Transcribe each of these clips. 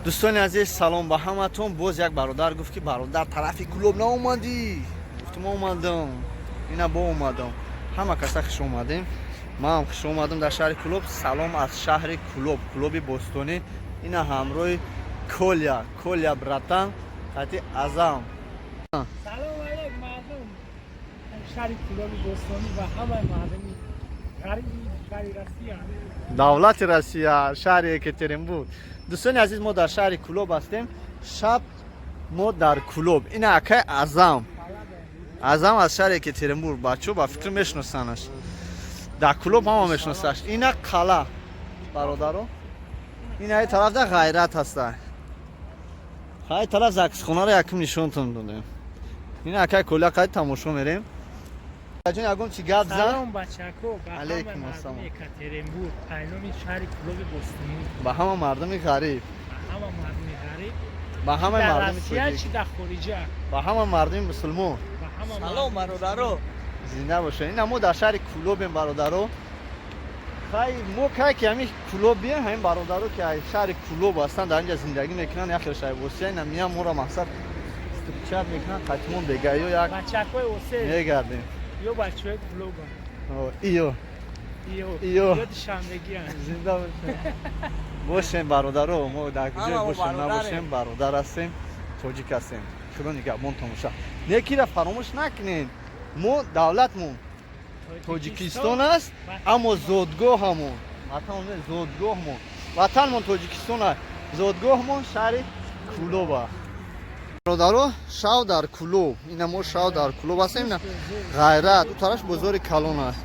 Дӯстони азиз, салом ба ҳаматон. Боз як бародар гуфт, ки бародар, тарафи Кӯлоб наомадӣ. Гуфтум, омадам, ина бо омадам. Ҳама каса хуш омадем, манам хуш омадам дар шаҳри Кӯлоб. Салом аз шаҳри Кӯлоб, Кӯлоби бостонӣ. Ина ҳамроҳи Коля, Коля братан, қати Азам. Салом алейк, мардум шаҳри Кӯлоби бостонӣ ва ҳамаи мардуми ғариби шаҳри Россия. Давлати Россия, шаҳри Екатеринбург. Дӯстони азиз, мо дар шаҳри Кӯлоб ҳастем. Шаб мо дар Кӯлоб. Ина акай Азам, Азам аз шаҳри Екатеринбург. Бачаҳо ба фикр мешиносанаш, дар Кӯлоб ҳама мешиносаш. Ина қала, бародаро. Ина ай тарафда Ғайрат ҳаста, ай тараф заксхонаро якум нишонтон додем. Ина акай Коля, қайд тамошо мерем. Ҷон, ягон чи гап зан. Салом, бачако, ба ҳамаи Алейкум мардуми ассалом. Екатеринбург, пайноми шаҳри Кӯлоби бостонӣ. Ба ҳама мардуми ғариб. Ба ҳама мардуми ғариб. Ба ҳамаи дар мардуми Россия тоҷик. Чи дар хориҷа. Ба ҳама мардуми мусулмон. Ба ҳама. Салом, бародаро. Зинда бошед. Ина мо дар шаҳри Кӯлобем, бародаро. Хай, мо кай ки ҳамин Кӯлоб бием, ҳамин бародаро, ки ай шаҳри Кӯлоб ҳастанд, дар инҷа зиндагӣ мекунанд, як хел шайбосия ина миям, моро мақсад встречать мекунанд, қатимон бегаё як бачакои осе мегардем. Ё бачаҳои Кӯлоба. О, иё. Ё. Ё. Ё душанбегиан. Зинда бошем, бошем, бародаро. Мо дар куҷое Ҳама мо бошем, бародарем. набошем, бародар ҳастем, тоҷик ҳастем. Худо нигаҳбонтон боша. Некира фаромӯш накунед, мо давлатмон Тоҷикистон аст, аммо зодгоҳамон ватан, зодгоҳмон, ватанмон Тоҷикистон аст, зодгоҳмон шаҳри Кӯлоб аст. Бародаро, шав дар Кӯлоб. Ина мо шав дар Кӯлоб ҳастем. Ина Ғайрат, ӯ тараф бозори калон аст,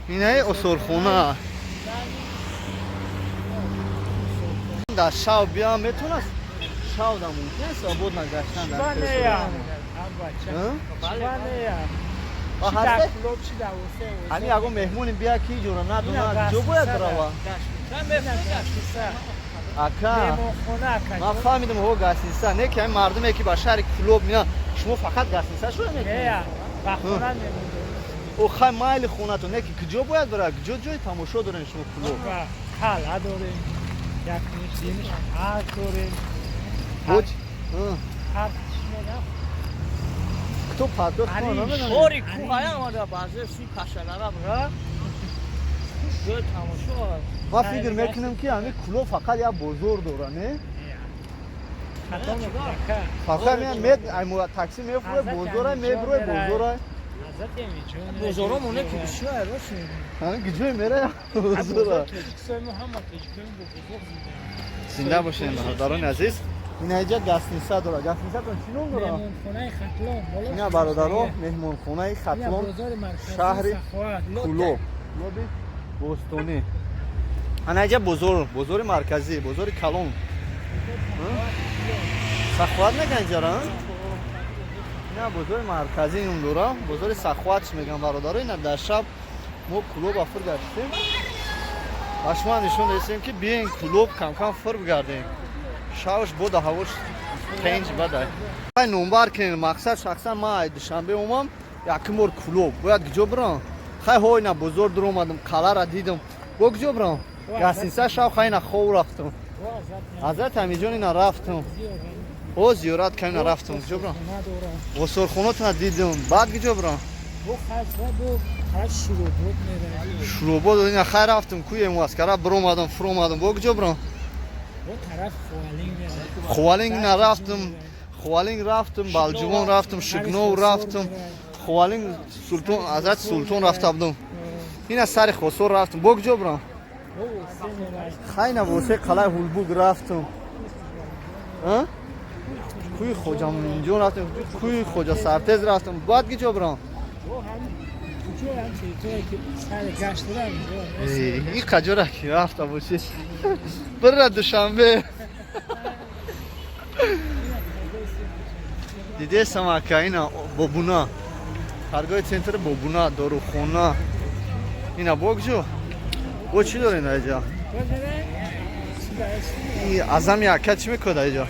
инаи осорхона. Дар шав биям метавонаст, шав да мумкин аст свободно гаштан дар Чиба кӯча? нея, бача? Ҳа? Чиба нея? Ва Чи дар ҳасте? Кӯлоб, чи дар Осе. Ҳамин ягон меҳмоне бия, ки иҷора надонад, ҷо бояд рава? Ака, Меҳмонхона, ака. Ман фаҳмидам, ҳо, гостиница. Не ки ҳамин мардуме, ки ба шаҳри Кӯлоб меянд, шумо фақат гостиница шуда мекунед? Нея, ба хона мемонем. О, хай, майли, хонатон. Не ки куҷо бояд бира, куҷо ҷои тамошо дорем шумо Кӯлоб? Ва қалъа дорем, якмиш, димиш, парк дорем. Буд? Ҳа. Парк чӣ мегам? Кто паркот? Али, намедонем. Шори кӯҳая омада, баъзе сӯи Пашалара бира. Ҷои тамошо. Ман фикр мекунам, ки ҳамин Кӯлоб фақат як бозор дора, не? Хато мекунӣ, ака. Фақат меян мед ай такси мефурӯ, Ҳазрати бозора Амиҷон мебурӯ, мерай. Бозора. Ҳазрати Амиҷон. Бозоро моне ки бисёр рост. Ҳамин куҷое мера бозора? Тоҷикистони мо, ҳама тоҷикои бо бозор зиндаанд. Зинда бошем, бародарони азиз. Ина иҷа гостиница дора. Гостиницатон чӣ ном дора? Меҳмонхонаи Хатлон. Боло. Ина, бародаро, меҳмонхонаи Ина Хатлон, бозори марказии шаҳри Саховат. Кӯлоб, Кӯлоби бостонӣ. Ана иҷа бозор, бозори марказӣ, бозори калон. Саховат меган иҷара. Ина бозори марказӣ ном дора, бозори Саховат меган, бародаро. Ина дар шаб мо Кӯлоба фур гаштем, ба шумо нишон додем, ки биен Кӯлоб, камкам фур бигардем. Шавш бода, ҳавош тенҷ бадай. Ай, номбар кунед мақсад. Шахсан ман ай Душанбе омам, якум бор Кӯлоб. Бояд куҷо бирам? Хай, ҳо, ина бозор дуромадам, қалъара дидам, бо куҷо бирам? Гостиница шав, хай, ина хов рафтам, Ҳазрати Амиҷон ина рафтам, о, зиёрат кардем, ина рафтам. Куҷо бирам? Осорхонотона дидам, баъд куҷо бирам? Шуробод ина хай рафтам, кӯи Москара биромадам, фуромадам, бо куҷо бирам? Ховалинг ина рафтам, Ховалинг рафтам, Балҷувон рафтам, Шигнов рафтам, Ховалинг, Султон, Ҳазрати Султон рафта будам, ина сари Хосор рафтам, бо куҷо бирам? Хайна восе қалаи Ҳулбук рафтам, А? Кӯи Хоҷаминҷон рафтам, кӯи Хоҷа Сартез рафтам, баъд куҷо бирам? Ин қаҷора ки рафта бошӣ, бира Душанбе. Дидесам, ака, ина Бобуна, торговый центр Бобуна, дорухона. Ина бо куҷо, бо чӣ дорем дар иҷа? И Азами ака чӣ мекунад дар иҷа?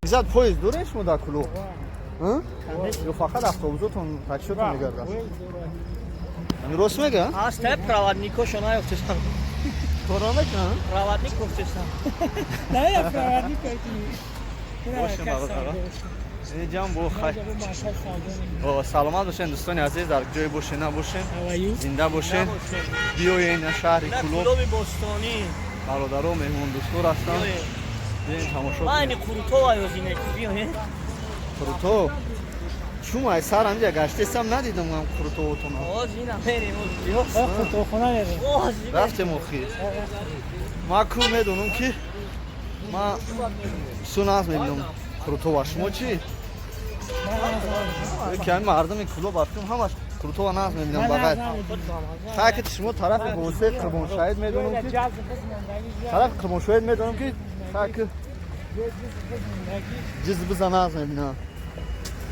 Зад поезд дорем шумо дар Кӯлоб? Ҳа? Ё фақат автобусотон, таксиотон мегардад? Ҳамин рост мега? Аст, проводникошо наёфтесам. Кора мекунам? Проводник гуфтесам. Не, я проводник кардӣ. Бошем, бародаро. Инҷам бо хай. О, саломат бошен, дӯстони азиз, дар ҷое бошен, набошен, зинда бошен. Биёен на шаҳри На Кулоб. Кулоби бостонӣ. Бародаро меҳмондӯстор ҳастанд. Биёен, тамошо Ман кунем. Қурутова ёзине ки биёен. Қурутов. Чум ай сар ҳамҷа гаштесам, надидам ам қурутовотона. Оз ина мерем, оз биё. Қурутовхона мерем. Оз. Рафтем охир. Ма ку медонам, ки ма суназ мебинам Қурутова. Шумо чӣ? Ки ҳами мардуми Кулоб рафтем, ҳамаш Қурутова наз мебинам, ба ғайр. Ха, ки шумо тарафи Босе Қурбоншаҳид медонам, ки тарафи Қурбоншаҳид медонам, ки ха, ки ҷиз биза наз мебинам.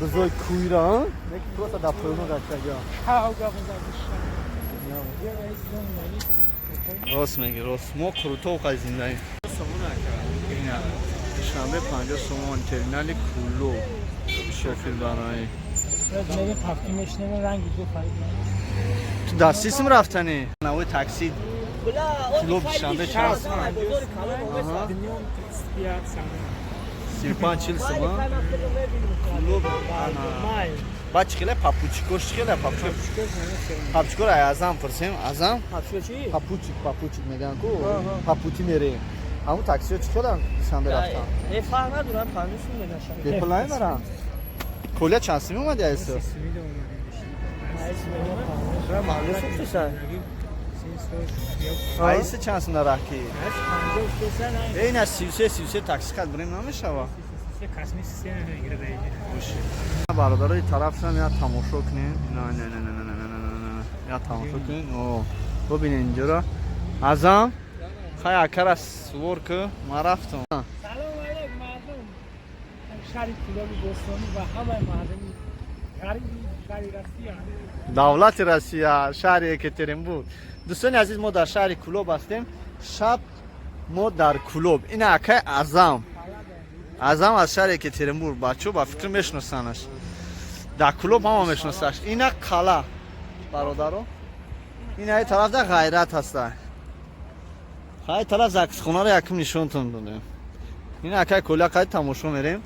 Бизои кӯйра, неки просто дар поёно гаштага. Рост меги, рост. Мо Қурутов қай зиндаем. Душанбе 50 сомон, терминали Кулоб. Шофир барои. Ту дастисм рафтанӣ? Навои такси Кулоб Душанбе чанд? 35-40 сомон. Кулоб ана. Баъд чӣ хеле попутчикош, чӣ хеле попутчик? Попутчикоро ай Азам пурсем. Азам? Попутчик, попутчик мегӯянд ку, попути мерем. Ҳамун таксиҳо чӣ хеланд Душанбе рафтан? Не, фарқ надорам, 50 сум менашам. Бепул намебаранд? Коля, чанд сими омади айсо? Маълум шуд. Айси чанд сум дар раҳ ки? Эй, на, 33, 33 такси қад бурем, намешава. Бародарои тарафшам я тамошо кунем. На, на, на, на, на, на, на, на, на, я тамошо кунем. О, бибинед инҷоро. Азам, хай, акара сувор ку, ман рафтам. Салом алейк мардум шаҳри Кулоби бостонӣ ва ҳамаи мардуми ғариби шаҳри Россия. Давлати Россия, шаҳри Екатеринбург. Дӯстони азиз, мо дар шаҳри Кулоб ҳастем. Шаб мо дар Кулоб. Ина акай Азам. Азам аз шаҳри Екатеринбург. Бачаҳо, ба фикр, мешиносанаш. Дар Кулоб ҳама мешиносаш. Ина қала, бародаро. Ина ай тараф да Ғайрат ҳаста. Хай, тараф заксхонаро якум нишонтон додем. Ина акай Коля, қай тамошо мерем.